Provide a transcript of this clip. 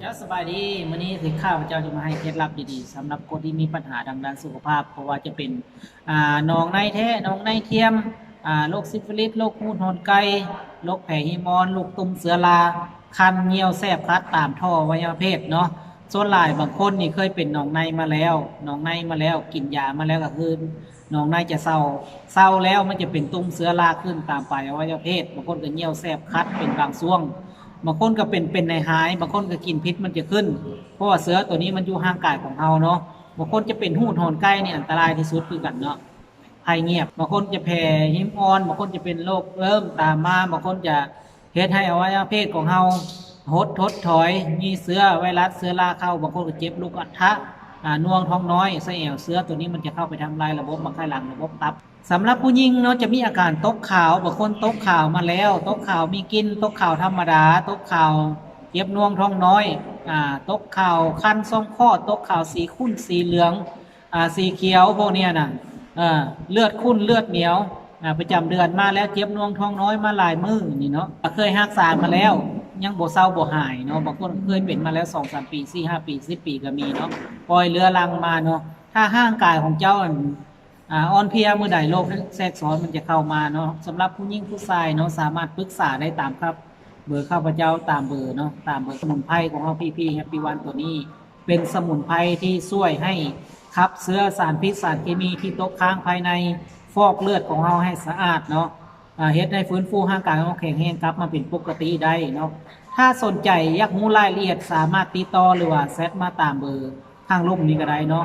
ເຈົ້າ ສະບາຍດີ. ມື້ນີ້ຄືຂ້າພະເຈົ້າຈະມາໃຫ້ເຄັດລັບດີໆ ສຳລັບຄົນທີ່ມີບັນຫາທາງດ້ານສຸຂະພາບ, ບໍ່ວ່າຈະເປັນ ອ່າ ໜອງໃນແທ້, ໜອງໃນທຽມ, ອ່າ ໂລກຊິຟິລິດ, ໂລກຮູດໂຫນໄກ່, ໂລກແຜຫິມອ່ອນ, ລູກຕຸ່ມເຊື້ອລາ, ຄັນ, ຍ່ຽວ, ແສບ, ຄັດຕາມທໍ່ອະໄວຍະວະເພດເນາະ. ສ່ວນຫຼາຍບາງຄົນນີ້ເຄີຍເປັນໜອງໃນມາແລ້ວ, ໜອງໃນມາແລ້ວ, ກິນຢາມາແລ້ວກໍຄືໜອງໃນຈະເຊົາ, ເຊົາແລ້ວມັນຈະເປັນຕຸ່ມເຊື້ອລາຂຶ້ນຕາມປາຍອະໄວຍະວະເພດ, ບາງຄົນກໍຍ່ຽວແສບຄັດເປັນບາງຊ່ວງ, ບາງຄົນກໍເປັນ ເປັນຫາຍໆ, ບາງຄົນກໍກິນຜິດມັນຈະຂຶ້ນ, ເພາະວ່າເຊື້ອຕົວນີ້ມັນຢູ່ຮ່າງກາຍຂອງເຮົາເນາະ. ບາງຄົນຈະເປັນຮູດໂຫນໄກ່ນີ້ອັນຕະລາຍທີ່ສຸດຄືກັນເນາະ, ໄພງຽບ, ບາງຄົນຈະແຜຫິມອ່ອນ, ບາງຄົນຈະເປັນໂລກເລີ່ມຕາມມາ, ບາງຄົນຈະ ເຮັດໃຫ້ອະໄວຍະວະເພດຂອງເຮົາຫົດ ຫົດຖອຍ, ມີເຊື້ອໄວຣັສ ເຊື້ອລາເຂົ້າ, ບາງຄົນກໍເຈັບລູກອັນທະ, ອາ, ໜ່ວງທ້ອງນ້ອຍ, ສະແອວ, ເຊື້ອໂຕນີ້ມັນຈະເຂົ້າໄປທຳລາຍລະບົບໝາກໄຂ່ຫຼັງ, ລະບົບຕັບ. ສຳລັບຜູ້ຍິງເນາະ ຈະມີອາການຕົກຂາວ, ບາງຄົນຕົກຂາວມາແລ້ວ, ຕົກຂາວມີກິ່ນ, ຕົກຂາວທຳມະດາ, ຕົກຂາວເຈັບໜ່ວງທ້ອງນ້ອຍ, ອາ, ຕົກຂາວຄັນຊ່ອງຄອດ, ຕົກຂາວສີຂຸ້ນ, ສີເຫຼືອງ, ອ່າ ສີຂຽວພວກເນີ້ຍນະ, ເອີ ເລືອດຂຸ້ນເລືອດໜຽວ, ອ່າ ປະຈຳເດືອນມາແລ້ວເຈັບໜ່ວງທ້ອງນ້ອຍມາຫຼາຍມື້ນີ້ເນາະ, ເຄີຍຮັກສາມາແລ້ວຍັງບໍ່ເຊົາບໍ່ຫາຍເນາະ, ບາງຄົນເຄີຍເປັນມາແລ້ວສອງສາມປີ, ສີ່ຫ້າປີ, ສິບປີກໍມີເນາະ, ປ່ອຍເຮືອລັງມາເນາະ. ຖ້າຮ່າງກາຍຂອງເຈົ້າ ອ່າ ອ່ອນເພຍມື້ໃດ ໂລກແຊກຊ້ອນມັນຈະເຂົ້າມາເນາະ. ສຳລັບຜູ້ຍິງຜູ້ຊາຍເນາະ ສາມາດປຶກສາໄດ້ຕາມຄັບ ເບີຂ້າພະເຈົ້າ ຕາມເບີເນາະ, ຕາມເບີສະໝຸນໄພຂອງເຮົາ ພີພີ Happy One ຕົວນີ້ ເປັນສະໝຸນໄພທີ່ຊ່ວຍໃຫ້ຂັບເຊື້ອສານພິດສານເຄມີທີ່ຕົກຄ້າງພາຍໃນ, ຟອກເລືອດຂອງເຮົາໃຫ້ສະອາດເນາະ, ອາ ເຮັດໃຫ້ຟື້ນຟູຮ່າງກາຍຂອງເຮົາແຂງແຮງກັບມາເປັນປົກກະຕິໄດ້ເນາະ. ຖ້າສົນໃຈຢາກຮູ້ລາຍລະອຽດ ສາມາດຕິດຕໍ່ ຫຼືວ່າແຊັດມາຕາມເບີທາງລຸ່ມນີ້ກໍໄດ້ເນາະ.